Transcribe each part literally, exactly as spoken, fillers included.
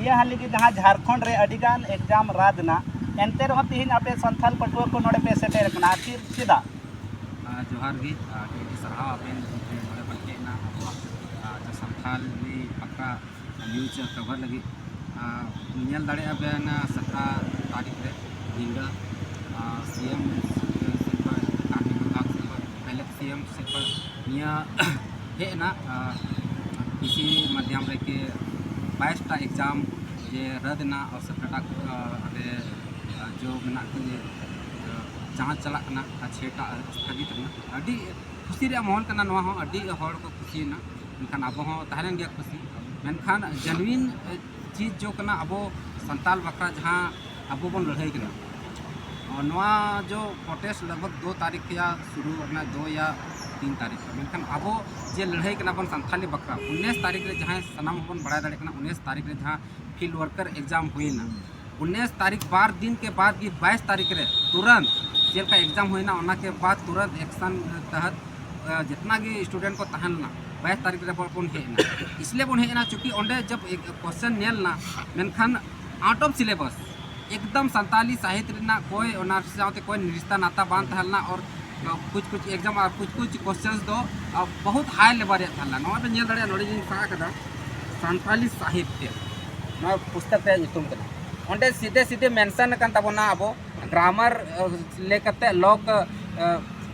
ᱱᱤᱭᱟᱹ ᱦᱟᱹᱞᱤ ᱜᱮ ᱡᱟᱦᱟᱸ ᱡᱷᱟᱲᱠᱷᱚᱸᱰ ᱨᱮ ᱟᱹᱰᱤ ᱜᱟᱱ exam ᱨᱟᱫ ᱮᱱᱟ, ᱮᱱᱛᱮ ᱨᱮᱦᱚᱸ ᱛᱮᱦᱮᱧ ᱟᱯᱮ ᱥᱟᱱᱛᱟᱲ ᱯᱟᱹᱴᱷᱩᱣᱟᱹ ᱠᱚ ᱱᱚᱰᱮ ᱯᱮ ᱥᱮᱴᱮᱨ ᱟᱠᱟᱱᱟ, ᱟᱹᱠᱷᱤᱨ ᱪᱮᱫᱟᱜ? ᱟᱨ ᱡᱚᱦᱟᱨ ᱜᱮ, ᱟᱨ ᱟᱹᱰᱤ ᱟᱹᱰᱤ ᱥᱟᱨᱦᱟᱣ ᱟᱵᱮᱱ ᱱᱚᱰᱮ ᱵᱮᱱ ᱦᱮᱡ ᱮᱱᱟ ᱟᱵᱚᱣᱟᱜ, ᱟᱨ ᱥᱟᱱᱛᱷᱟᱞᱤ ᱵᱟᱠᱷᱨᱟ news cover ᱞᱟᱹᱜᱤᱫ᱾ ᱟᱨ ᱧᱮᱞ ᱫᱟᱲᱮᱭᱟᱜᱼᱟ ᱵᱮᱱ, ᱟᱨ ᱥᱟᱛᱨᱟ ᱛᱟᱹᱨᱤᱠᱷ ᱨᱮ ᱧᱤᱫᱟᱹ, ᱟᱨ ᱥᱤ ᱮᱢ ᱥᱮᱫ ᱠᱷᱚᱱ, ᱠᱟᱹᱢᱤ ᱵᱤᱵᱷᱟᱜᱽ ᱥᱮᱫ ᱠᱷᱚᱱ, ᱯᱟᱭᱞᱚᱴ ᱥᱤ ᱮᱢ ᱥᱮᱫ ᱠᱷᱚᱱ ᱱᱤᱭᱟᱹ ᱦᱮᱡ ᱮᱱᱟ, ᱟᱨ ᱠᱤᱥᱤ ᱢᱟᱫᱽᱫᱷᱚᱢ ᱨᱮ ᱠᱤ ᱵᱟᱭᱤᱥ ᱴᱟ exam ᱡᱮ ᱨᱟᱫ ᱮᱱᱟ, ᱟᱨ ᱥᱟᱛᱨᱟ ᱴᱟ, ᱟᱨ ᱚᱸᱰᱮ, ᱟᱨ ᱡᱚ ᱢᱮᱱᱟᱜ ᱠᱚ ᱡᱮ, ᱟᱨ ᱡᱟᱦᱟᱸ ᱪᱟᱞᱟᱜ ᱠᱟᱱᱟ, ᱟᱨ ᱪᱷᱮ ᱴᱟ ᱥᱛᱷᱟᱜᱤᱛ ᱨᱮᱱᱟᱜ ᱟᱹᱰᱤ ᱠᱷᱩᱥᱤ ᱨᱮᱭᱟᱜ ᱢᱟᱦᱚᱞ ᱠᱟᱱᱟ᱾ ᱱᱚᱣᱟ ᱦᱚᱸ ᱟᱹᱰᱤ ᱦᱚᱲ ᱠᱚ ᱠᱩᱥᱤᱭᱮᱱᱟ, ᱢᱮᱱᱠᱷᱟᱱ ᱟᱵᱚ ᱦᱚᱸ ᱛᱟᱦᱮᱸ ᱞᱮᱱ ᱜᱮᱭᱟ ᱠᱩᱥᱤ᱾ ᱢᱮᱱᱠᱷᱟᱱ genuine ᱪᱤᱡᱽ ᱡᱚ ᱠᱟᱱᱟ ᱟᱵᱚ ᱥᱟᱱᱛᱟᱞ ᱵᱟᱠᱷᱨᱟ ᱡᱟᱦᱟᱸ ᱟᱵᱚ ᱵᱚᱱ ᱞᱟᱹᱲᱦᱟᱹᱭ ᱠᱟᱱᱟ᱾ ᱱᱚᱣᱟ ᱡᱚ protest ᱞᱟᱜᱽ ᱵᱷᱟᱜᱽ ᱫᱩ ᱛᱟᱹᱨᱤᱠᱷ ᱭᱟ ᱥᱩᱨᱩ ᱨᱮᱱᱟᱜ ᱫᱩ ᱭᱟ ᱛᱤᱱ ᱛᱟᱹᱨᱤᱠᱷ ᱨᱮ, ᱢᱮᱱᱠᱷᱟᱱ ᱟᱵᱚ ᱡᱮ ᱞᱟᱹᱲᱦᱟᱹᱭ ᱠᱟᱱᱟ ᱵᱚᱱ ᱥᱟᱱᱛᱷᱟᱞᱤ ᱵᱟᱠᱷᱨᱟ, ᱩᱱᱤᱥ ᱛᱟᱹᱨᱤᱠᱷ ᱨᱮ ᱡᱟᱦᱟᱸᱭ ᱥᱟᱱᱟᱢ ᱦᱚᱲ ᱵᱚᱱ ᱵᱟᱲᱟᱭ ᱫᱟᱲᱮᱭᱟᱜ ᱠᱟᱱᱟ, ᱩᱱᱤᱥ ᱛᱟᱹᱨᱤᱠᱷ ᱨᱮ ᱡᱟᱦᱟᱸ field worker exam ᱦᱩᱭᱱᱟ, ᱩᱱᱤᱥ ᱛᱟᱹᱨᱤᱠᱷ ᱵᱟᱨ ᱫᱤᱱ ᱠᱮ ᱵᱟᱫ ᱜᱮ ᱵᱟᱭᱤᱥ ᱛᱟᱹᱨᱤᱠᱷ ᱨᱮ ᱛᱩᱨᱟᱱᱛ ᱪᱮᱫ ᱞᱮᱠᱟ exam ᱦᱩᱭᱱᱟ, ᱚᱱᱟ ᱠᱮ ᱵᱟᱫ ᱛᱩᱨᱟᱱᱛ action ᱛᱟᱦᱟᱛ, ᱟ, ᱡᱤᱛᱱᱟ ᱜᱮ student ᱠᱚ ᱛᱟᱦᱮᱸ ᱞᱮᱱᱟ, ᱵᱟᱭᱤᱥ ᱛᱟᱹᱨᱤᱠᱷ ᱨᱮ ᱵᱚᱱ ᱦᱮᱡ ᱮᱱᱟ᱾ ᱤᱥᱞᱤᱭᱮ ᱵᱚᱱ ᱦᱮᱡ ᱮᱱᱟ, ᱪᱩᱸᱠᱤ ᱚᱸᱰᱮ ᱡᱟᱵ question ᱧᱮᱞ ᱮᱱᱟ, ᱢᱮᱱᱠᱷᱟᱱ out of syllabus, ᱮᱠᱫᱚᱢ ᱥᱟᱱᱛᱟᱞᱤ ᱥᱟᱦᱤᱛ ᱨᱮᱱᱟᱜ ᱠᱚᱭ, ᱚᱱᱟ ᱥᱟᱶᱛᱮ ᱠᱚᱭ ᱨᱤᱥᱛᱟ ᱱᱟᱛᱟ ᱵᱟᱝ ᱛᱟᱦᱮᱸ ᱞᱮᱱᱟ, ᱟᱨ ᱠᱩᱪ ᱠᱩᱪ exam ᱟᱨ ᱠᱩᱪ ᱠᱩᱪ questions ᱫᱚ, ᱟ, ᱵᱚᱦᱩᱛ high level ᱨᱮᱭᱟᱜ ᱛᱟᱦᱮᱸ ᱞᱮᱱᱟ᱾ ᱱᱚᱣᱟ ᱯᱮ ᱧᱮᱞ ᱫᱟᱲᱮᱭᱟᱜᱼᱟ, ᱱᱚᱰᱮ ᱡᱮᱧ ᱥᱟᱵ ᱟᱠᱟᱫᱟ ᱥᱟᱱᱛᱟᱞᱤ ᱥᱟᱦᱤᱛᱭᱚ, ᱱᱚᱣᱟ ᱯᱩᱥᱛᱚᱠ ᱨᱮᱭᱟᱜ ᱧᱩᱛᱩᱢ ᱠᱟᱱᱟ᱾ ᱚᱸᱰᱮ ᱥᱤᱫᱷᱮ ᱥᱤᱫᱷᱮ mention ᱟᱠᱟᱱ ᱛᱟᱵᱚᱱᱟ ᱟᱵᱚ grammar, ᱟ, ᱞᱮᱠᱟᱛᱮ ᱞᱳᱠ, ᱟ,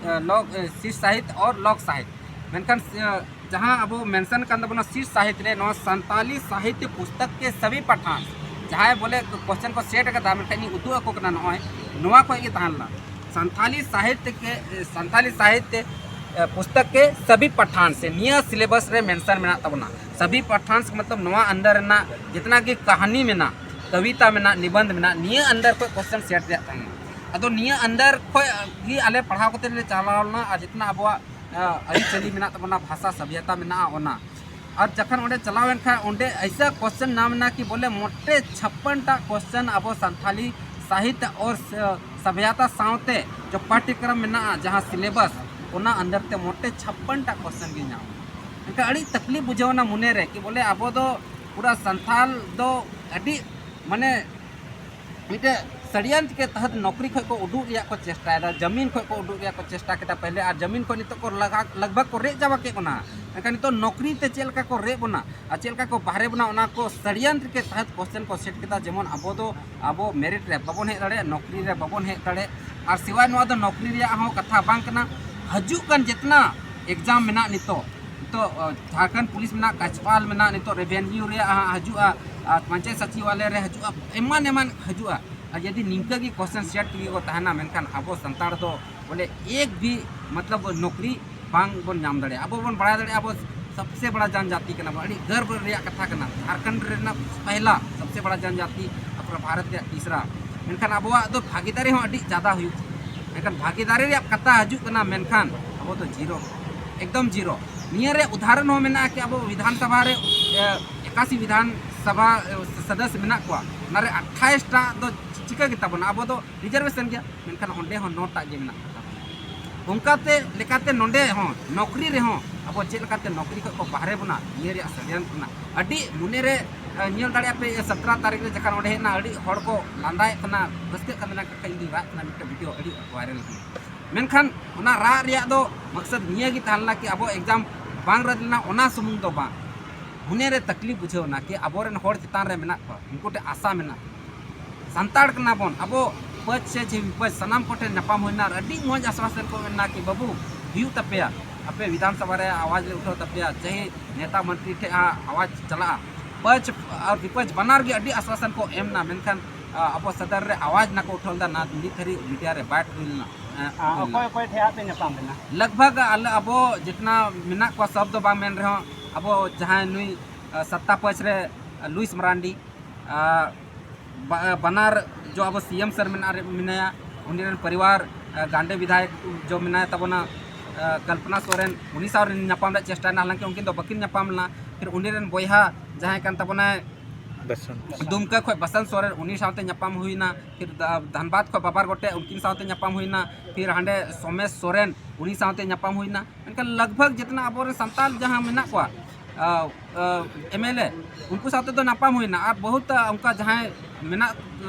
ᱟ, ᱞᱳᱠ, ᱟ, ᱥᱤᱥ ᱥᱟᱦᱤᱛ ᱟᱨ ᱞᱳᱠ ᱥᱟᱦᱤᱛ᱾ ᱢᱮᱱᱠᱷᱟᱱ, ᱟ, ᱡᱟᱦᱟᱸ ᱟᱵᱚ mention ᱠᱟᱱ ᱛᱟᱵᱚᱱᱟ ᱥᱤᱥ ᱥᱟᱦᱤᱛ ᱨᱮ, ᱱᱚᱣᱟ ᱥᱟᱱᱛᱟᱞᱤ ᱥᱟᱦᱤᱛᱭᱚ ᱯᱩᱥᱛᱚᱠ ᱠᱮ ᱥᱟᱵᱤ ᱯᱟᱴᱷᱟᱱ, ᱡᱟᱦᱟᱸᱭ ᱵᱚᱞᱮ question ᱠᱚ set ᱟᱠᱟᱫᱟ, ᱢᱮᱱᱠᱷᱟᱱ ᱤᱧ ᱩᱫᱩᱜ ᱟᱠᱚ ᱠᱟᱱᱟ, ᱱᱚᱜᱼᱚᱭ ᱱᱚᱣᱟ ᱠᱷᱚᱱ ᱜᱮ ᱛᱟᱦᱮᱸ ᱞᱮᱱᱟ᱾ ᱥᱟᱱᱛᱟᱞᱤ ᱥᱟᱦᱤᱛᱭᱚ ᱠᱮ, ᱥᱟᱱᱛᱟᱞᱤ ᱥᱟᱦᱤᱛᱭᱚ, ᱟ, ᱯᱩᱥᱛᱚᱠ ᱠᱮ ᱥᱟᱵᱤ ᱯᱟᱴᱷᱟᱱ ᱥᱮ ᱱᱤᱭᱟᱹ syllabus ᱨᱮ mention ᱢᱮᱱᱟᱜ ᱛᱟᱵᱚᱱᱟ᱾ ᱥᱟᱵᱤ ᱯᱟᱴᱷᱟᱱ ᱥᱮ ᱢᱚᱛᱞᱚᱵ ᱱᱚᱣᱟ under ᱨᱮᱱᱟᱜ ᱡᱤᱛᱱᱟ ᱜᱮ ᱠᱟᱹᱦᱱᱤ ᱢᱮᱱᱟᱜ, ᱠᱚᱵᱤᱛᱟ ᱢᱮᱱᱟᱜ, ᱱᱤᱵᱚᱱᱫᱷ ᱢᱮᱱᱟᱜ, ᱱᱤᱭᱟᱹ under ᱠᱷᱚᱱ question set ᱨᱮᱭᱟᱜ ᱛᱟᱦᱮᱸ ᱞᱮᱱᱟ᱾ ᱟᱫᱚ ᱱᱤᱭᱟᱹ under ᱠᱷᱚᱱ ᱜᱮ ᱟᱞᱮ ᱯᱟᱲᱦᱟᱣ ᱠᱟᱛᱮ ᱞᱮ ᱪᱟᱞᱟᱣ ᱞᱮᱱᱟ, ᱟᱨ ᱡᱤᱛᱱᱟ ᱟᱵᱚᱣᱟᱜ, ᱟ, ᱟᱹᱨᱤᱪᱟᱹᱞᱤ ᱢᱮᱱᱟᱜ ᱛᱟᱵᱚᱱᱟ, ᱵᱷᱟᱥᱟ ᱥᱟᱵᱷᱭᱟᱛᱟ ᱢᱮᱱᱟᱜᱼᱟ ᱚᱱᱟ᱾ ᱟᱨ ᱡᱚᱠᱷᱚᱱ ᱚᱸᱰᱮ ᱪᱟᱞᱟᱣ ᱮᱱ ᱠᱷᱟᱱ ᱚᱸᱰᱮ ᱟᱭᱥᱟ question ᱧᱟᱢ ᱮᱱᱟ ᱠᱤ ᱵᱚᱞᱮ ᱢᱚᱴᱮ ᱪᱷᱟᱯᱯᱟᱱ ᱴᱟ question ᱟᱵᱚ ᱥᱟᱱᱛᱷᱟᱞᱤ ᱥᱟᱦᱤᱛ ᱟᱨ ᱥ-, ᱥᱟᱵᱷᱭᱟᱛᱟ ᱥᱟᱶᱛᱮ ᱡᱚ ᱯᱟᱴᱷᱭᱚᱠᱨᱚᱢ ᱢᱮᱱᱟᱜᱼᱟ, ᱡᱟᱦᱟᱸ syllabus, ᱚᱱᱟ under ᱛᱮ ᱢᱚᱴᱮ ᱪᱷᱟᱯᱯᱟᱱ ᱴᱟ question ᱜᱮ ᱧᱟᱢ ᱮᱱᱟ᱾ ᱮᱱᱠᱷᱟᱱ ᱟᱹᱰᱤ ᱛᱟᱠᱞᱤᱯ ᱵᱩᱡᱷᱟᱹᱣ ᱮᱱᱟ ᱢᱚᱱᱮ ᱨᱮ ᱠᱤ ᱵᱚᱞᱮ ᱟᱵᱚ ᱫᱚ ᱯᱩᱨᱟ ᱥᱟᱱᱛᱷᱟᱞ ᱫᱚ ᱟᱹᱰᱤ ᱢᱟᱱᱮ ᱢᱤᱫᱴᱮᱡ ᱥᱟᱲᱤᱭᱟᱱᱛ ᱠᱮ ᱛᱟᱦᱟᱛ ᱱᱚᱠᱨᱤ ᱠᱷᱚᱡ ᱠᱚ ᱩᱰᱩᱠ ᱨᱮᱭᱟᱜ ᱠᱚ ᱪᱮᱥᱴᱟᱭᱮᱫᱟ, ᱡᱟᱢᱤᱱ ᱠᱷᱚᱡ ᱠᱚ ᱩᱰᱩᱠ ᱨᱮᱭᱟᱜ ᱠᱚ ᱪᱮᱥᱴᱟ ᱠᱮᱫᱟ ᱯᱮᱦᱞᱮ, ᱟᱨ ᱡᱟᱢᱤᱱ ᱠᱷᱚᱡ ᱱᱤᱛᱚᱜ ᱠᱚ ᱞᱟᱜᱟ-, ᱞᱟᱜᱽᱵᱷᱟᱜᱽ ᱠᱚ ᱨᱮᱡ ᱪᱟᱵᱟ ᱠᱮᱫ ᱵᱚᱱᱟ᱾ ᱮᱱᱠᱷᱟᱱ ᱱᱤᱛᱚᱜ ᱱᱚᱠᱨᱤ ᱛᱮ ᱪᱮᱫ ᱞᱮᱠᱟ ᱠᱚ ᱨᱮᱡ ᱵᱚᱱᱟ ᱟᱨ ᱪᱮᱫ ᱞᱮᱠᱟ ᱠᱚ ᱵᱟᱦᱨᱮ ᱵᱚᱱᱟ, ᱚᱱᱟ ᱠᱚ ᱥᱟᱲᱤᱭᱟᱱᱛ ᱠᱮ ᱛᱟᱦᱟᱛ ᱠᱚᱥᱪᱮᱱ ᱠᱚ ᱥᱮᱴ ᱠᱮᱫᱟ, ᱡᱮᱢᱚᱱ ᱟᱵᱚ ᱫᱚ ᱟᱵᱚ ᱢᱮᱨᱤᱴ ᱨᱮ ᱵᱟᱵᱚᱱ ᱦᱮᱡ ᱫᱟᱲᱮᱭᱟᱜ, ᱱᱚᱠᱨᱤ ᱨᱮ ᱵᱟᱵᱚᱱ ᱦᱮᱡ ᱫᱟᱲᱮᱭᱟᱜ᱾ ᱟᱨ ᱥᱤᱣᱟᱭ ᱱᱚᱣᱟ ᱫᱚ ᱱᱚᱠᱨᱤ ᱨᱮᱭᱟᱜ ᱦᱚᱸ ᱠᱟᱛᱷᱟ ᱵᱟᱝ ᱠᱟᱱᱟ, ᱦᱤᱡᱩᱜ ᱠᱟᱱ ᱡᱮᱛᱱᱟ ᱮᱠᱡᱟᱢ ᱢᱮᱱᱟᱜ ᱱᱤᱛᱚᱜ, ᱱᱤᱛᱚᱜ ᱡᱷᱟᱲᱠᱷᱚᱸᱰ ᱯᱩᱞᱤᱥ ᱢᱮᱱᱟᱜ, ᱠᱟᱪᱯᱟᱞ ᱢᱮᱱᱟᱜ, ᱱᱤᱛᱚᱜ ᱨᱮᱵᱷᱮᱱᱭᱩ ᱨᱮᱭᱟᱜ ᱦᱟᱸᱜ ᱦᱤᱡᱩᱜᱼᱟ, ᱟᱨ ᱯᱚᱧᱪᱟᱭᱮᱛ ᱥᱚᱪᱤᱵᱟᱞᱚᱭ ᱨᱮ ᱦᱤᱡᱩᱜᱼᱟ, ᱮᱢᱟᱱ ᱮᱢᱟᱱ ᱦᱤᱡᱩᱜᱼᱟ᱾ ᱟᱨ ᱡᱩᱫᱤ ᱱᱤᱝᱠᱟᱹ ᱜᱮ ᱠᱚᱥᱪᱮᱱ ᱥᱮᱴ ᱛᱮᱜᱮ ᱠᱚ ᱛᱟᱦᱮᱱᱟ, ᱢᱮᱱᱠᱷᱟᱱ ᱟᱵᱚ ᱥᱟᱱᱛᱟᱲ ᱫᱚ ᱵᱚᱞᱮ ᱮᱠ ᱵᱷᱤ ᱢᱚᱛᱞᱚᱵ ᱱᱚᱠᱨᱤ ᱵᱟᱝ ᱵᱚᱱ ᱧᱟᱢ ᱫᱟᱲᱮᱭᱟᱜᱼᱟ᱾ ᱟᱵᱚ ᱵᱚᱱ ᱵᱟᱲᱟᱭ ᱫᱟᱲᱮᱭᱟᱜᱼᱟ, ᱟᱵᱚ ᱥᱚᱵᱥᱮ ᱵᱟᱲᱟ ᱡᱟᱱᱡᱟᱛᱤ ᱠᱟᱱᱟ ᱵᱚᱱ, ᱟᱹᱰᱤ ᱜᱚᱨᱵ ᱨᱮᱭᱟᱜ ᱠᱟᱛᱷᱟ ᱠᱟᱱᱟ, ᱡᱷᱟᱲᱠᱷᱚᱸᱰ ᱨᱮᱱᱟᱜ ᱯᱟᱦᱞᱟ ᱥᱚᱵᱥᱮ ᱵᱟᱲᱟ ᱡᱟᱱᱡᱟᱛᱤ, ᱟᱨ ᱯᱩᱨᱟᱹ ᱵᱷᱟᱨᱚᱛ ᱨᱮᱭᱟᱜ ᱛᱤᱥᱨᱟ᱾ ᱢᱮᱱᱠᱷᱟᱱ ᱟᱵᱚᱣᱟᱜ ᱫᱚ ᱵᱷᱟᱜᱤᱫᱟᱨᱤ ᱦᱚᱸ ᱟᱹᱰᱤ ᱡᱟᱫᱟ ᱦᱩᱭᱩᱜ ᱠᱟᱱᱟ᱾ ᱢᱮᱱᱠᱷᱟᱱ ᱵᱷᱟᱜᱤᱫᱟᱨᱤ ᱨᱮᱭᱟᱜ ᱠᱟᱛᱷᱟ ᱦᱤᱡᱩᱜ ᱠᱟᱱᱟ, ᱢᱮᱱᱠᱷᱟᱱ ᱟᱵᱚ ᱫᱚ ᱡᱤᱨᱳ, ᱮᱠᱫᱚᱢ ᱡᱤᱨᱳ᱾ ᱱᱤᱭᱟᱹ ᱨᱮ ᱩᱫᱟᱦᱚᱨᱚᱱ ᱦᱚᱸ ᱢᱮᱱᱟᱜᱼᱟ ᱠᱤ ᱟᱵᱚ ᱵᱤᱫᱷᱟᱱ ᱥᱚᱵᱷᱟ ᱨᱮ, ᱮ, ᱮᱠᱟᱥᱤ ᱵᱤᱫᱷᱟᱱ ᱥᱚᱵᱷᱟ, ᱮ, ᱥᱚᱫᱚᱥᱥᱚ ᱢᱮᱱᱟᱜ ᱠᱚᱣᱟ, ᱚᱱᱟᱨᱮ ᱟᱴᱷᱟᱭᱤᱥ ᱴᱟᱜ ᱫᱚ ᱪᱤᱠᱟᱹ ᱜᱮᱛᱟ ᱵᱚᱱᱟ? ᱟᱵᱚ ᱫᱚ ᱨᱤᱡᱟᱨᱵᱷᱮᱥᱚᱱ ᱜᱮᱭᱟ, ᱢᱮᱱᱠᱷᱟᱱ ᱚᱸᱰᱮ ᱦᱚᱸ ᱱᱚ ᱴᱟᱜ ᱜᱮ ᱢᱮᱱᱟᱜ ᱠᱚᱛᱟ ᱵᱚᱱᱟ᱾ ᱚᱱᱠᱟᱛᱮ ᱞᱮᱠᱟᱛᱮ ᱱᱚᱰᱮ ᱦᱚᱸ ᱱᱚᱠᱨᱤ ᱨᱮᱦᱚᱸ ᱟᱵᱚ ᱪᱮᱫ ᱞᱮᱠᱟᱛᱮ ᱱᱚᱠᱨᱤ ᱠᱷᱚᱱ ᱠᱚ ᱵᱟᱦᱨᱮ ᱵᱚᱱᱟ, ᱱᱤᱭᱟᱹ ᱨᱮᱭᱟᱜ ᱥᱟᱰᱮᱭᱟᱱ ᱠᱟᱱᱟ᱾ ᱟᱹᱰᱤ ᱢᱚᱱᱮᱨᱮ, ᱮ, ᱧᱮᱞ ᱫᱟᱲᱮᱭᱟᱜ ᱯᱮ, ᱤᱭᱟᱹ, ᱥᱟᱛᱨᱟ ᱛᱟᱹᱨᱤᱠᱷ ᱨᱮ ᱡᱚᱠᱷᱚᱱ ᱚᱸᱰᱮ ᱦᱮᱡ ᱮᱱᱟ, ᱟᱹᱰᱤ ᱦᱚᱲ ᱠᱚ ᱞᱟᱸᱫᱟᱭᱮᱫ ᱠᱟᱱᱟ, ᱨᱟᱹᱥᱠᱟᱹᱜ ᱠᱟᱱ ᱛᱟᱦᱮᱱᱟ, ᱠᱟᱛᱷᱟ ᱤᱧ ᱫᱩᱧ ᱨᱟᱜ ᱠᱟᱱᱟ, ᱢᱤᱫᱴᱮᱱ ᱵᱷᱤᱰᱤᱭᱳ ᱟᱹᱰᱤ ᱵᱷᱟᱭᱨᱟᱞ ᱠᱟᱱᱟ᱾ ᱢᱮᱱᱠᱷᱟᱱ ᱚᱱᱟ ᱨᱟᱜ ᱨᱮᱭᱟᱜ ᱫᱚ ᱢᱚᱠᱥᱚᱫ ᱱᱤᱭᱟᱹ ᱜᱮ ᱛᱟᱦᱮᱸ ᱞᱮᱱᱟ ᱠᱤ ᱟᱵᱚ ᱮᱠᱡᱟᱢ ᱵᱟᱝ ᱨᱟᱫ ᱞᱮᱱᱟ, ᱚᱱᱟ ᱥᱩᱢᱩᱝ ᱫᱚ ᱵᱟᱝ, ᱢᱚᱱᱮᱨᱮ ᱛᱟᱠᱞᱤᱯ ᱵᱩᱡᱷᱟᱹᱣ ᱮᱱᱟ ᱠᱤ ᱟᱵᱚᱨᱮᱱ ᱦᱚᱲ ᱪᱮᱛᱟᱱ ᱨᱮ ᱢᱮᱱᱟᱜ ᱠᱚᱣᱟ, ᱩᱱᱠᱩ ᱴᱷᱮᱱ ᱟᱥᱟ ᱢᱮᱱᱟᱜ᱾ ᱥᱟᱱᱛᱟᱲ ᱠᱟᱱᱟ ᱵᱚᱱ, ᱟᱵᱚ ᱯᱟᱹᱪ ᱥᱮ ᱪᱮ ᱵᱤᱯᱟᱹᱪ ᱥᱟᱱᱟᱢ ᱠᱚᱴᱷᱮᱱ ᱧᱟᱯᱟᱢ ᱦᱩᱭᱱᱟ ᱟᱨ ᱟᱹᱰᱤ ᱢᱚᱡᱽ ᱟᱥᱣᱟᱥᱚᱱ ᱠᱚ ᱢᱮᱱᱟ ᱠᱤ ᱵᱟᱹᱵᱩ, ᱦᱩᱭᱩᱜ ᱛᱟᱯᱮᱭᱟ, ᱟᱯᱮ ᱵᱤᱫᱷᱟᱱ ᱥᱚᱵᱷᱟ ᱨᱮ ᱟᱣᱟᱡᱽ ᱞᱮ ᱩᱴᱷᱟᱹᱣ ᱛᱟᱯᱮᱭᱟ, ᱪᱟᱦᱮ ᱱᱮᱛᱟ ᱢᱚᱱᱛᱨᱤ ᱴᱷᱮᱱ ᱦᱟᱸᱜ ᱟᱣᱟᱡᱽ ᱪᱟᱞᱟᱜᱼᱟ᱾ ᱯᱟᱹᱪ ᱟᱨ ᱵᱤᱯᱟᱹᱪ ᱵᱟᱱᱟᱨ ᱜᱮ ᱟᱹᱰᱤ ᱟᱥᱣᱟᱥᱚᱱ ᱠᱚ ᱮᱢ ᱮᱱᱟ, ᱢᱮᱱᱠᱷᱟᱱ, ᱟ, ᱟᱵᱚ ᱥᱚᱫᱚᱨ ᱨᱮ ᱟᱣᱟᱡᱽ ᱱᱟᱠᱚ ᱩᱴᱷᱟᱹᱣ ᱞᱮᱫᱟ, ᱱᱟ ᱱᱤᱛ ᱫᱷᱟᱹᱨᱤᱡ ᱢᱤᱰᱤᱭᱟ ᱨᱮ ᱵᱟᱭ ᱩᱴᱷᱟᱹᱣ ᱞᱮᱱᱟ᱾ ᱮ, ᱟ, ᱩᱴᱷᱟᱹᱣ ᱞᱮᱱᱟ᱾ ᱚᱠᱚᱭ ᱚᱠᱚᱭ ᱴᱷᱮᱱ ᱦᱟᱸᱜ ᱯᱮ ᱧᱟᱯᱟᱢ ᱞᱮᱱᱟ? ᱞᱟᱜᱽ ᱵᱷᱟᱜᱽ ᱟᱞᱮ ᱟᱵᱚ ᱡᱤᱛᱱᱟ ᱢᱮᱱᱟᱜ ᱠᱚᱣᱟ ᱥᱚᱵ ᱫᱚ ᱵᱟᱝ ᱢᱮᱱ ᱨᱮᱦᱚᱸ, ᱟᱵᱚ ᱡᱟᱦᱟᱸᱭ ᱱᱩᱭ, ᱟ, ᱥᱟᱛᱛᱟ ᱯᱟᱹᱪ ᱨᱮ, ᱟ, ᱞᱩᱭᱤᱥ ᱢᱟᱨᱟᱱᱰᱤ, ᱟ, ᱵᱟ-, ᱵᱟᱱᱟᱨ ᱡᱚ ᱟᱵᱚ ᱥᱤ ᱮᱢ ᱥᱟᱨ ᱢᱮᱱᱟᱜ ᱨᱮ, ᱢᱮᱱᱟᱭᱟ, ᱩᱱᱤ ᱨᱮᱱ ᱯᱚᱨᱤᱵᱟᱨ, ᱟ, ᱜᱟᱱᱰᱮ ᱵᱤᱫᱷᱟᱭᱚᱠ ᱡᱚ ᱢᱮᱱᱟᱭ ᱛᱟᱵᱚᱱᱟ, ᱟ, ᱠᱚᱞᱯᱚᱱᱟ ᱥᱚᱨᱮᱱ, ᱩᱱᱤ ᱥᱟᱶ ᱨᱮ ᱧᱟᱯᱟᱢ ᱨᱮᱭᱟᱜ ᱪᱮᱥᱴᱟ ᱨᱮᱱᱟᱜ, ᱦᱟᱞᱟᱝᱠᱤ ᱩᱱᱠᱤᱱ ᱫᱚ ᱵᱟᱹᱠᱤᱱ ᱧᱟᱯᱟᱢ ᱞᱮᱱᱟ᱾ ᱯᱷᱤᱨ ᱩᱱᱤ ᱨᱮᱱ ᱵᱚᱭᱦᱟ ᱡᱟᱦᱟᱸᱭ ᱠᱟᱱ ᱛᱟᱵᱚᱱᱟᱭ ᱵᱟᱥᱚᱱᱛ᱾ ᱫᱩᱢᱠᱟ ᱠᱷᱚᱱ ᱵᱟᱥᱚᱱᱛ ᱥᱚᱨᱮᱱ, ᱩᱱᱤ ᱥᱟᱶᱛᱮ ᱧᱟᱯᱟᱢ ᱦᱩᱭᱱᱟ᱾ ᱯᱷᱤᱨ ᱫᱟ-, ᱫᱷᱟᱱᱵᱟᱫᱽ ᱠᱷᱚᱱ ᱵᱟᱵᱟᱨ ᱜᱚᱴᱮ, ᱩᱱᱠᱤᱱ ᱥᱟᱶᱛᱮ ᱧᱟᱯᱟᱢ ᱦᱩᱭᱱᱟ᱾ ᱯᱷᱤᱨ ᱦᱟᱸᱰᱮ ᱥᱳᱢᱮᱥ ᱥᱚᱨᱮᱱ, ᱩᱱᱤ ᱥᱟᱶᱛᱮ ᱧᱟᱯᱟᱢ ᱦᱩᱭᱱᱟ᱾ ᱢᱮᱱᱠᱷᱟᱱ ᱞᱟᱜᱽ ᱵᱷᱟᱜᱽ ᱡᱤᱛᱱᱟ ᱟᱵᱚᱨᱮᱱ ᱥᱟᱱᱛᱟᱲ ᱡᱟᱦᱟᱸ ᱢᱮᱱᱟᱜ ᱠᱚᱣᱟ, ᱮᱢ ᱮᱞ ᱮ, ᱩᱱᱠᱩ ᱥᱟᱶᱛᱮ ᱫᱚ ᱧᱟᱯᱟᱢ ᱦᱩᱭᱱᱟ᱾ ᱟᱨ ᱵᱚᱦᱩᱛ ᱚᱱᱠᱟ ᱡᱟᱦᱟᱸᱭ ᱢᱮᱱᱟᱜ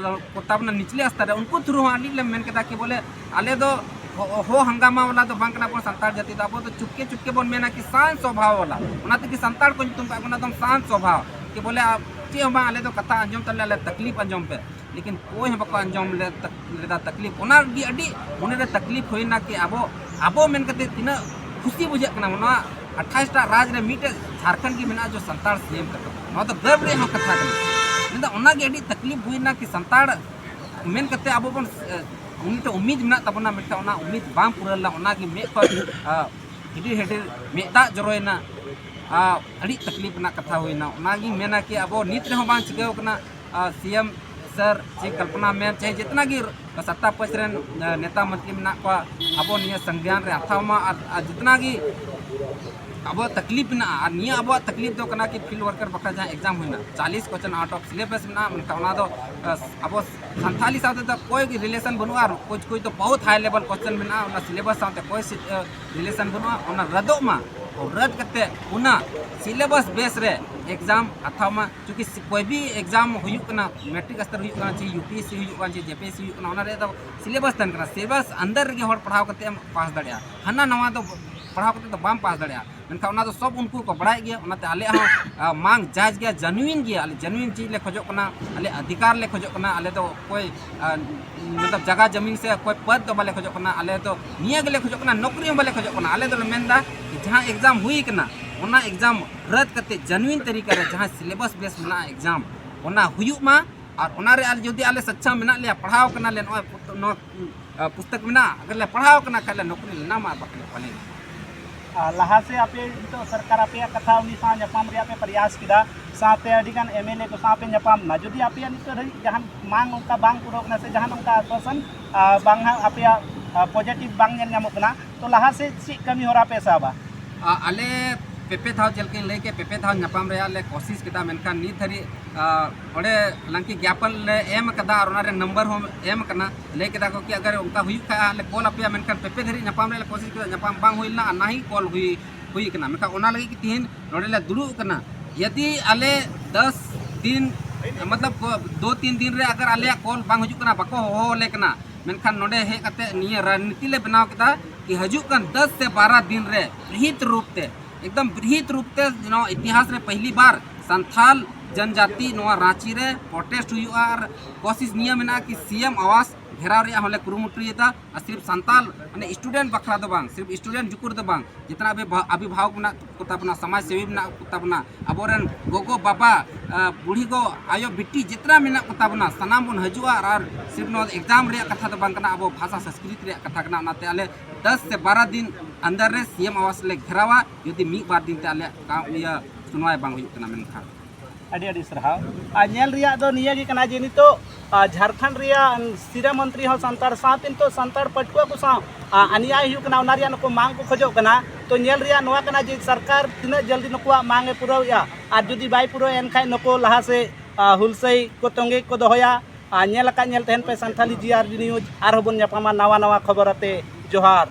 ᱠᱚ ᱛᱟᱵᱚᱱᱟ ᱱᱤᱪᱞᱮ ᱥᱛᱚᱨ ᱨᱮ, ᱩᱱᱠᱩ ᱛᱷᱨᱩ ᱦᱚᱸ ᱟᱹᱞᱤᱧ ᱞᱮ ᱢᱮᱱ ᱠᱮᱫᱟ ᱠᱤ ᱵᱚᱞᱮ ᱟᱞᱮ ᱫᱚ ᱦᱚ-, ᱦᱚ ᱦᱟᱝᱜᱟᱢᱟ ᱵᱟᱞᱟ ᱫᱚ ᱵᱟᱝ ᱠᱟᱱᱟ ᱵᱚᱱ ᱥᱟᱱᱛᱟᱲ ᱡᱟᱹᱛᱤ ᱫᱚ᱾ ᱟᱵᱚ ᱫᱚ ᱪᱩᱯᱠᱮ ᱪᱩᱯᱠᱮ ᱵᱚᱱ ᱢᱮᱱᱟ ᱠᱤ ᱥᱟᱱᱛ ᱥᱚᱵᱷᱟᱣ ᱵᱟᱞᱟ, ᱚᱱᱟ ᱛᱮᱜᱮ ᱥᱟᱱᱛᱟᱲ ᱠᱚ ᱧᱩᱛᱩᱢ ᱠᱟᱜ ᱵᱚᱱᱟ ᱮᱠᱫᱚᱢ ᱥᱟᱱᱛ ᱥᱚᱵᱷᱟᱣ᱾ ᱠᱤ ᱵᱚᱞᱮ ᱟᱯ-, ᱪᱮᱫ ᱦᱚᱸ ᱵᱟᱝ, ᱟᱞᱮ ᱫᱚ ᱠᱟᱛᱷᱟ ᱟᱸᱡᱚᱢ ᱛᱟᱞᱮ, ᱟᱞᱮ ᱛᱟᱠᱞᱤᱯ ᱟᱸᱡᱚᱢ ᱯᱮ᱾ ᱞᱮᱠᱤᱱ ᱚᱠᱚᱭ ᱦᱚᱸ ᱵᱟᱠᱚ ᱟᱸᱡᱚᱢ ᱞᱮᱫ, ᱞᱮᱫᱟ ᱛᱟᱠᱞᱤᱯ᱾ ᱚᱱᱟ ᱜᱮ ᱟᱹᱰᱤ ᱢᱚᱱᱮ ᱨᱮ ᱛᱟᱠᱞᱤᱯ ᱦᱩᱭᱱᱟ ᱠᱤ ᱟᱵᱚ, ᱟᱵᱚ ᱢᱮᱱ ᱠᱟᱛᱮ ᱛᱤᱱᱟᱹᱜ ᱠᱷᱩᱥᱤ ᱵᱩᱡᱷᱟᱹᱜ ᱠᱟᱱᱟ᱾ ᱱᱚᱣᱟ ᱟᱴᱷᱟᱥ ᱴᱟ ᱨᱟᱡᱽ ᱨᱮ ᱢᱤᱫᱴᱮᱡ ᱡᱷᱟᱨᱠᱷᱚᱸᱰ ᱜᱮ ᱢᱮᱱᱟᱜᱼᱟ ᱡᱚ ᱥᱟᱱᱛᱟᱲ ᱥᱤ ᱮᱢ ᱠᱟᱛᱮ᱾ ᱱᱚᱣᱟ ᱫᱚ ᱜᱚᱨᱵ ᱨᱮᱭᱟᱜ ᱦᱚᱸ ᱠᱟᱛᱷᱟ ᱠᱟᱱᱟ᱾ ᱢᱮᱱᱫᱟ ᱚᱱᱟ ᱜᱮ ᱟᱹᱰᱤ ᱛᱟᱠᱞᱤᱯ ᱦᱩᱭᱱᱟ ᱠᱤ ᱥᱟᱱᱛᱟᱲ ᱢᱮᱱ ᱠᱟᱛᱮ ᱟᱵᱚ ᱵᱚᱱ, ᱮ, ᱢᱤᱫᱴᱮᱡ ᱩᱢᱤᱫ ᱢᱮᱱᱟᱜ ᱛᱟᱵᱚᱱᱟ, ᱢᱮᱱᱠᱷᱟᱱ ᱚᱱᱟ ᱩᱢᱤᱫ ᱵᱟᱝ ᱯᱩᱨᱟᱹᱣ ᱞᱮᱱᱟ᱾ ᱚᱱᱟ ᱜᱮ ᱢᱮᱫ ᱠᱷᱚᱱ, ᱟ, ᱦᱤᱰᱤᱨ ᱦᱤᱰᱤᱨ ᱢᱮᱫ ᱫᱟᱜ ᱡᱚᱨᱚᱭᱮᱱᱟ᱾ ᱟ, ᱟᱹᱰᱤ ᱛᱟᱠᱞᱤᱯ ᱨᱮᱱᱟᱜ ᱠᱟᱛᱷᱟ ᱦᱩᱭᱱᱟ᱾ ᱚᱱᱟᱜᱤᱧ ᱢᱮᱱᱟ ᱠᱤ ᱟᱵᱚ ᱱᱤᱛ ᱨᱮᱦᱚᱸ ᱵᱟᱝ ᱪᱤᱠᱟᱹᱣ ᱠᱟᱱᱟ᱾ ᱟᱨ ᱥᱤ ᱮᱢ ᱥᱟᱨ, ᱪᱮ ᱠᱚᱞᱯᱚᱱᱟ ᱢᱮᱢ, ᱪᱟᱦᱮ ᱡᱤᱛᱱᱟ ᱜᱮ ᱥᱟᱛᱛᱟ ᱯᱚᱠᱷ ᱨᱮᱱ, ᱮ, ᱱᱮᱛᱟ ᱢᱚᱱᱛᱨᱤ ᱢᱮᱱᱟᱜ ᱠᱚᱣᱟ, ᱟᱵᱚ ᱱᱤᱭᱟᱹ ᱥᱚᱝᱜᱭᱟᱱ ᱨᱮ ᱦᱟᱛᱟᱣ ᱢᱟ᱾ ᱟᱨ, ᱟᱨ ᱡᱤᱛᱱᱟ ᱜᱮ ᱟᱵᱚ ᱛᱟᱠᱞᱤᱯ ᱢᱮᱱᱟᱜᱼᱟ, ᱟᱨ ᱱᱤᱭᱟᱹ ᱟᱵᱚᱣᱟᱜ ᱛᱟᱠᱞᱤᱯ ᱫᱚ ᱠᱟᱱᱟ ᱠᱤ field worker ᱵᱟᱠᱷᱨᱟ ᱡᱟᱦᱟᱸ exam ᱦᱩᱭᱱᱟ, ᱪᱟᱞᱤᱥ question out of syllabus ᱢᱮᱱᱟᱜᱼᱟ, ᱢᱮᱱᱠᱷᱟᱱ ᱚᱱᱟ ᱫᱚ, ᱮ, ᱟᱵᱚ ᱥᱟᱱᱛᱷᱟᱞᱤ ᱥᱟᱶᱛᱮ ᱫᱚ ᱠᱚᱭ ᱜᱮ relation ᱵᱟᱹᱱᱩᱜᱼᱟ᱾ ᱟᱨ ᱠᱩᱪ ᱠᱩᱪ ᱫᱚ ᱵᱚᱦᱩᱛ high level question ᱢᱮᱱᱟᱜᱼᱟ, ᱚᱱᱟ syllabus ᱥᱟᱶᱛᱮ ᱠᱚᱭ ᱥᱤ-, ᱮ, relation ᱵᱟᱹᱱᱩᱜᱼᱟ, ᱚᱱᱟ ᱨᱟᱫᱚᱜ ᱢᱟ᱾ ᱨᱟᱹᱫ ᱠᱟᱛᱮ ᱚᱱᱟ syllabus base ᱨᱮ exam ᱦᱟᱛᱟᱣ ᱢᱟ, ᱪᱩᱸᱠᱤ ᱥᱤ-, ᱠᱚᱭ ᱵᱤ exam ᱦᱩᱭᱩᱜ ᱠᱟᱱᱟ, matric ᱥᱛᱚᱨ ᱦᱩᱭᱩᱜ ᱠᱟᱱᱟ, ᱪᱮ ᱭᱩ ᱯᱤ ᱮᱥ ᱥᱤ ᱦᱩᱭᱩᱜ ᱠᱟᱱᱟ, ᱪᱮ ᱡᱮ ᱯᱤ ᱮᱥ ᱥᱤ ᱦᱩᱭᱩᱜ ᱠᱟᱱᱟ, ᱚᱱᱟ ᱨᱮ ᱫᱚ syllabus ᱟᱱᱫᱟᱨ ᱨᱮᱜᱮ ᱦᱚᱲ ᱯᱟᱲᱦᱟᱣ ᱠᱟᱛᱮ ᱮᱢ ᱯᱟᱥ ᱫᱟᱲᱮᱭᱟᱜᱼᱟ᱾ ᱦᱟᱱᱟ ᱱᱟᱣᱟ ᱫᱚ ᱯᱟᱲᱦᱟᱣ ᱠᱟᱛᱮ ᱫᱚ ᱵᱟᱢ ᱯᱟᱥ ᱫᱟᱲᱮᱭᱟᱜᱼᱟ᱾ ᱢᱮᱱᱠᱷᱟᱱ ᱚᱱᱟ ᱫᱚ ᱥᱚᱵ ᱩᱱᱠᱩ ᱠᱚ ᱵᱟᱲᱟᱭ ᱜᱮᱭᱟ, ᱚᱱᱟᱛᱮ ᱟᱞᱮᱭᱟᱜ ᱦᱚᱸ, ᱟ, ᱢᱟᱝ ᱡᱟᱡᱽ ᱜᱮᱭᱟ, genuine ᱜᱮᱭᱟ, ᱟᱞᱮ genuine ᱪᱮᱫ ᱞᱮ ᱠᱷᱚᱡᱚᱜ ᱠᱟᱱᱟ, ᱟᱞᱮ ᱚᱫᱷᱤᱠᱟᱨ ᱞᱮ ᱠᱷᱚᱡᱚᱜ ᱠᱟᱱᱟ, ᱟᱞᱮ ᱫᱚ ᱚᱠᱚᱭ, ᱟ, ᱢᱚᱛᱞᱚᱵ ᱡᱟᱜᱟ ᱡᱟᱢᱤᱱ ᱥᱮ ᱚᱠᱚᱭ ᱯᱚᱫ ᱫᱚ ᱵᱟᱞᱮ ᱠᱷᱚᱡᱚᱜ ᱠᱟᱱᱟ, ᱟᱞᱮ ᱫᱚ ᱱᱤᱭᱟᱹ ᱜᱮᱞᱮ ᱠᱷᱚᱡᱚᱜ ᱠᱟᱱᱟ, ᱱᱚᱠᱨᱤ ᱦᱚᱸ ᱵᱟᱞᱮ ᱠᱷᱚᱡᱚᱜ ᱠᱟᱱᱟ᱾ ᱟᱞᱮ ᱫᱚᱞᱮ ᱢᱮᱱᱫᱟ ᱡᱟᱦᱟᱸ exam ᱦᱩᱭ ᱠᱟᱱᱟ, ᱚᱱᱟ exam ᱨᱟᱹᱫ ᱠᱟᱛᱮ genuine ᱛᱟᱹᱨᱤᱠᱟ ᱨᱮ ᱡᱟᱦᱟᱸ syllabus base ᱢᱮᱱᱟᱜᱼᱟ exam, ᱚᱱᱟ ᱦᱩᱭᱩᱜ ᱢᱟ᱾ ᱟᱨ ᱚᱱᱟ ᱨᱮ ᱟᱞᱮ ᱡᱩᱫᱤ ᱟᱞᱮ ᱥᱟᱪᱪᱷᱟ ᱢᱮᱱᱟᱜ ᱞᱮᱭᱟ, ᱯᱟᱲᱦᱟᱣ ᱠᱟᱱᱟ ᱞᱮ, ᱱᱚᱜᱼᱚᱭ ᱯᱩᱛ-, ᱱᱚᱣᱟ, ᱟ, ᱯᱩᱥᱛᱚᱠ ᱢᱮᱱᱟᱜᱼᱟ, ᱟᱜᱟᱨ ᱞᱮ ᱯᱟᱲᱦᱟᱣ ᱠᱟᱱᱟ ᱠᱷᱟᱡ ᱞᱮ ᱱᱚᱠᱨᱤ ᱞᱮ ᱧᱟᱢᱟ, ᱟᱨ ᱵᱟᱠᱷᱟᱱ ᱞᱮ ᱯᱟᱞᱮ᱾ ᱟᱨ ᱞᱟᱦᱟ ᱥᱮ ᱟᱯᱮ ᱱᱤᱛᱚᱜ ᱥᱚᱨᱠᱟᱨ ᱟᱯᱮᱭᱟᱜ ᱠᱟᱛᱷᱟ ᱩᱱᱤ ᱥᱟᱶ ᱧᱟᱯᱟᱢ ᱨᱮᱭᱟᱜ ᱯᱮ ᱯᱨᱚᱭᱟᱥ ᱠᱮᱫᱟ, ᱥᱟᱶᱛᱮ ᱟᱹᱰᱤ ᱜᱟᱱ ᱮᱢ ᱮᱞ ᱮ ᱠᱚ ᱥᱟᱶ ᱯᱮ ᱧᱟᱯᱟᱢ ᱮᱱᱟ, ᱡᱩᱫᱤ ᱟᱯᱮᱭᱟᱜ ᱱᱤᱛᱚᱜ ᱫᱷᱟᱹᱵᱤᱡ ᱡᱟᱦᱟᱱ ᱢᱟᱝ ᱚᱱᱠᱟ ᱵᱟᱝ ᱯᱩᱨᱟᱹᱣ ᱠᱟᱱᱟ ᱥᱮ ᱡᱟᱦᱟᱱ ᱚᱱᱠᱟ ᱟᱥᱣᱟᱥᱚᱱ, ᱟ, ᱵᱟᱝ ᱦᱟᱸᱜ ᱟᱯᱮᱭᱟᱜ, ᱟ, positive ᱵᱟᱝ ᱧᱮᱞ ᱧᱟᱢᱚᱜ ᱠᱟᱱᱟ, ᱛᱚ ᱞᱟᱦᱟ ᱥᱮᱫ ᱪᱮᱫ ᱠᱟᱹᱢᱤ ᱦᱚᱨᱟ ᱯᱮ ᱥᱟᱵᱟ? ᱟ, ᱟᱞᱮ ᱯᱮ ᱯᱮ ᱫᱷᱟᱣ, ᱪᱮᱫ ᱞᱮᱠᱟᱧ ᱞᱟᱹᱭ ᱠᱮᱫ, ᱯᱮ ᱯᱮ ᱫᱷᱟᱣ ᱧᱟᱯᱟᱢ ᱨᱮᱭᱟᱜ ᱞᱮ ᱠᱳᱥᱤᱥ ᱠᱮᱫᱟ, ᱢᱮᱱᱠᱷᱟᱱ ᱱᱤᱛ ᱫᱷᱟᱹᱨᱤᱡ, ᱟ, ᱚᱸᱰᱮ ᱦᱟᱞᱟᱝᱠᱤ ᱜᱮᱯᱚᱱ ᱞᱮ ᱮᱢ ᱠᱟᱫᱟ ᱟᱨ ᱚᱱᱟ ᱨᱮ ᱱᱟᱢᱵᱟᱨ ᱦᱚᱸ ᱮᱢ ᱠᱟᱱᱟ᱾ ᱞᱟᱹᱭ ᱠᱮᱫᱟ ᱠᱚ ᱠᱤ ᱟᱜᱟᱨ ᱚᱱᱠᱟ ᱦᱩᱭᱩᱜ ᱠᱷᱟᱡ ᱦᱟᱸᱜ ᱞᱮ ᱠᱚᱞ ᱟᱯᱮᱭᱟ, ᱢᱮᱱᱠᱷᱟᱱ ᱯᱮ ᱯᱮ ᱫᱷᱟᱹᱨᱤᱡ ᱧᱟᱯᱟᱢ ᱨᱮᱭᱟᱜ ᱞᱮ ᱠᱳᱥᱤᱥ ᱠᱮᱫᱟ, ᱧᱟᱯᱟᱢ ᱵᱟᱝ ᱦᱩᱭ ᱞᱮᱱᱟ ᱟᱨ ᱱᱟ ᱦᱤ ᱠᱚᱞ ᱦᱩᱭ ᱦᱩᱭ ᱟᱠᱟᱱᱟ, ᱢᱮᱱᱠᱷᱟᱱ ᱚᱱᱟ ᱞᱟᱹᱜᱤᱫ ᱜᱮ ᱛᱤᱦᱤᱧ ᱱᱚᱰᱮ ᱞᱮ ᱫᱩᱲᱩᱵ ᱟᱠᱟᱱᱟ᱾ ᱡᱩᱫᱤ ᱟᱞᱮ ᱫᱚᱥ ᱫᱤᱱ, ᱢᱚᱛᱞᱚᱵ ᱫᱩ ᱛᱤᱱ ᱫᱤᱱ ᱨᱮ ᱟᱜᱟᱨ ᱟᱞᱮᱭᱟᱜ ᱠᱚᱞ ᱵᱟᱝ ᱦᱤᱡᱩᱜ ᱠᱟᱱᱟ, ᱵᱟᱠᱚ ᱦᱚᱦᱚ ᱟᱞᱮ ᱠᱟᱱᱟ, ᱢᱮᱱᱠᱷᱟᱱ ᱱᱚᱰᱮ ᱦᱮᱡ ᱠᱟᱛᱮ ᱱᱤᱭᱟᱹ ᱨᱚᱱᱱᱤᱛᱤ ᱞᱮ ᱵᱮᱱᱟᱣ ᱠᱮᱫᱟ ᱠᱤ ᱦᱤᱡᱩᱜ ᱠᱟᱱ ᱫᱚᱥ ᱥᱮ ᱵᱟᱨᱚ ᱫᱤᱱ ᱨᱮ ᱵᱨᱤᱦᱤᱛ ᱨᱩᱯ ᱛᱮ, ᱮᱠᱫᱚᱢ ᱵᱨᱤᱦᱤᱛ ᱨᱩᱯ ᱛᱮ ᱱᱚᱣᱟ ᱤᱛᱤᱦᱟᱥ ᱨᱮ ᱯᱟᱹᱦᱤᱞᱤ ᱵᱟᱨ ᱥᱟᱱᱛᱷᱟᱞ ᱡᱚᱱᱡᱟᱛᱤ ᱱᱚᱣᱟ ᱨᱟᱸᱪᱤ ᱨᱮ ᱯᱨᱚᱴᱮᱥᱴ ᱦᱩᱭᱩᱜᱼᱟ᱾ ᱟᱨ ᱠᱳᱥᱤᱥ ᱱᱤᱭᱟᱹ ᱢᱮᱱᱟᱜᱼᱟ ᱠᱤ ᱥᱤ ᱮᱢ ᱟᱣᱟᱥ ᱜᱷᱮᱨᱟᱣ ᱨᱮᱭᱟᱜ ᱦᱚᱸᱞᱮ ᱠᱩᱨᱩᱢᱩᱴᱩᱭᱮᱫᱟ᱾ ᱟᱨ ᱥᱤᱨᱯ ᱥᱟᱱᱛᱟᱞ, ᱢᱟᱱᱮ ᱥᱴᱩᱰᱮᱱᱴ ᱵᱟᱠᱷᱨᱟ ᱫᱚ ᱵᱟᱝ, ᱥᱤᱨᱯ ᱥᱴᱩᱰᱮᱱᱴ ᱡᱩᱠᱩᱨ ᱫᱚ ᱵᱟᱝ, ᱡᱮᱛᱱᱟ ᱟᱵᱚ ᱵᱷᱟ-, ᱟᱵᱷᱤᱵᱷᱟᱵᱚᱠ ᱢᱮᱱᱟᱜ ᱠᱚᱛᱟ ᱵᱚᱱᱟ, ᱥᱚᱢᱟᱡᱽ ᱥᱮᱵᱤ ᱢᱮᱱᱟᱜ ᱠᱚᱛᱟ ᱵᱚᱱᱟ, ᱟᱵᱚᱨᱮᱱ ᱜᱚᱜᱚ ᱵᱟᱵᱟ, ᱟ, ᱵᱩᱲᱦᱤ ᱜᱚ, ᱟᱭᱳ ᱵᱤᱴᱤ ᱡᱮᱛᱱᱟ ᱢᱮᱱᱟᱜ ᱠᱚᱛᱟ ᱵᱚᱱᱟ, ᱥᱟᱱᱟᱢ ᱵᱚᱱ ᱦᱤᱡᱩᱜᱼᱟ᱾ ᱟᱨ, ᱟᱨ ᱥᱤᱨᱯ ᱱᱚᱣᱟ ᱮᱠᱡᱟᱢ ᱨᱮᱭᱟᱜ ᱠᱟᱛᱷᱟ ᱫᱚ ᱵᱟᱝ ᱠᱟᱱᱟ, ᱟᱵᱚ ᱵᱷᱟᱥᱟ ᱥᱚᱝᱥᱠᱨᱤᱛ ᱨᱮᱭᱟᱜ ᱠᱟᱛᱷᱟ ᱠᱟᱱᱟ᱾ ᱚᱱᱟᱛᱮ ᱟᱞᱮ ᱫᱚᱥ ᱥᱮ ᱵᱟᱨᱚ ᱫᱤᱱ ᱟᱱᱫᱟᱨ ᱨᱮ ᱥᱤ ᱮᱢ ᱟᱣᱟᱥ ᱞᱮ ᱜᱷᱮᱨᱟᱣᱟ, ᱡᱩᱫᱤ ᱢᱤᱫ ᱵᱟᱨ ᱫᱤᱱ ᱛᱮ ᱟᱞᱮᱭᱟᱜ ᱠᱟ-, ᱤᱭᱟᱹ ᱥᱩᱱᱣᱟᱭ ᱵᱟᱝ ᱦᱩᱭᱩᱜ ᱠᱟᱱᱟ᱾ ᱢᱮᱱᱠᱷᱟᱱ ᱟᱹᱰᱤ ᱟᱹᱰᱤ ᱥᱟᱨᱦᱟᱣ᱾ ᱟᱨ ᱧᱮᱞ ᱨᱮᱭᱟᱜ ᱫᱚ ᱱᱤᱭᱟᱹ ᱜᱮ ᱠᱟᱱᱟ ᱡᱮ ᱱᱤᱛᱚᱜ, ᱟᱨ ᱡᱷᱟᱲᱠᱷᱚᱸᱰ ᱨᱮᱭᱟᱜ ᱥᱤᱨᱟᱹ ᱢᱚᱱᱛᱨᱤ ᱦᱚᱸ ᱥᱟᱱᱛᱟᱲ ᱥᱟᱶᱛᱮ ᱱᱤᱛᱚᱜ ᱥᱟᱱᱛᱟᱲ ᱯᱟᱹᱴᱷᱩᱣᱟᱹ ᱠᱚ ᱥᱟᱶ, ᱟᱨ ᱟᱱᱭᱟᱭ ᱦᱩᱭᱩᱜ ᱠᱟᱱᱟ, ᱚᱱᱟ ᱨᱮᱭᱟᱜ ᱱᱩᱠᱩ ᱢᱟᱝ ᱠᱚ ᱠᱷᱚᱡᱚᱜ ᱠᱟᱱᱟ᱾ ᱛᱚ ᱧᱮᱞ ᱨᱮᱭᱟᱜ ᱱᱚᱣᱟ ᱠᱟᱱᱟ ᱡᱮ ᱥᱚᱨᱠᱟᱨ ᱛᱤᱱᱟᱹᱜ ᱡᱚᱞᱫᱤ ᱱᱩᱠᱩᱣᱟᱜ ᱢᱟᱝ ᱮ ᱯᱩᱨᱟᱹᱣᱮᱫᱼᱟ, ᱟᱨ ᱡᱩᱫᱤ ᱵᱟᱭ ᱯᱩᱨᱟᱹᱣ ᱮᱱᱠᱷᱟᱱ ᱱᱩᱠᱩ ᱞᱟᱦᱟ ᱥᱮᱫ, ᱟᱨ ᱦᱩᱞᱥᱟᱹᱭ ᱠᱚ ᱛᱚᱸᱜᱮ ᱠᱚ ᱫᱚᱦᱚᱭᱟ᱾ ᱟᱨ ᱧᱮᱞ ᱟᱠᱟᱫ ᱧᱮᱞ ᱛᱟᱦᱮᱱ ᱯᱮ ᱥᱟᱱᱛᱷᱟᱞᱤ ᱡᱤ ᱟᱨ ᱰᱤ ᱱᱤᱭᱩᱡᱽ, ᱟᱨᱦᱚᱸ ᱵᱚᱱ ᱧᱟᱯᱟᱢᱟ ᱱᱟᱣᱟ ᱱᱟᱣᱟ ᱠᱷᱚᱵᱚᱨ ᱟᱛᱮ᱾ ᱡᱚᱦᱟᱨ᱾